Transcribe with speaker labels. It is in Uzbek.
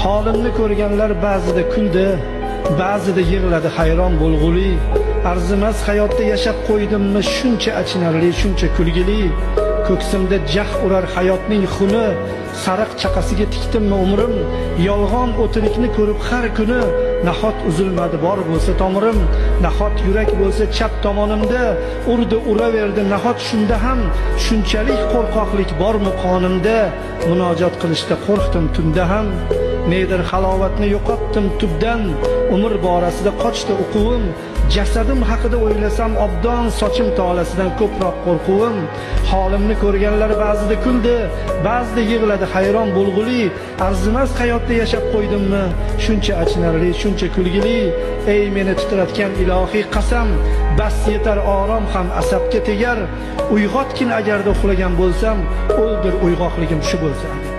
Speaker 1: Holimni ko'rganlar ba'zida kuldi, ba'zida yig'ladi hayron bo'lg'uli. Arzimas hayotda yashab qo'ydimmi shuncha achinarli, shuncha kulgili. Ko'ksimda jah urar hayotning xuni, sariq chaqasiga tikdimmi umrim. Yolg'on o'tirikni ko'rib har kuni, nahot uzilmadi bor bo'lsa tomirim, nahot yurak bo'lsa chap tomonimda, urdi uraverdi nahot shunda ham, shunchalik qo'rqoqlik bormi qonimda, munojot qilishda qo'rqdim tunda ham. Nedir halovatni yo'qotdim tubdan, umr borasida qochdi uquvim, jasadim haqida o'ylasam obdon, sochim tolasidan ko'proq qo'rquvim. Holimni ko'rganlar ba'zida kuldi, ba'zida yig'ladi hayron bo'lg'uli. Arzimas hayotda yashab qo'ydimmi shuncha achinarli, shuncha kulgili. Ey meni titratgan ilohiy qasam, bas yetar orom ham asabga tegar. Uyg'otgin agarda uxlagan bo'lsam, o'ldir uyg'oqligim shu bo'lsa agar.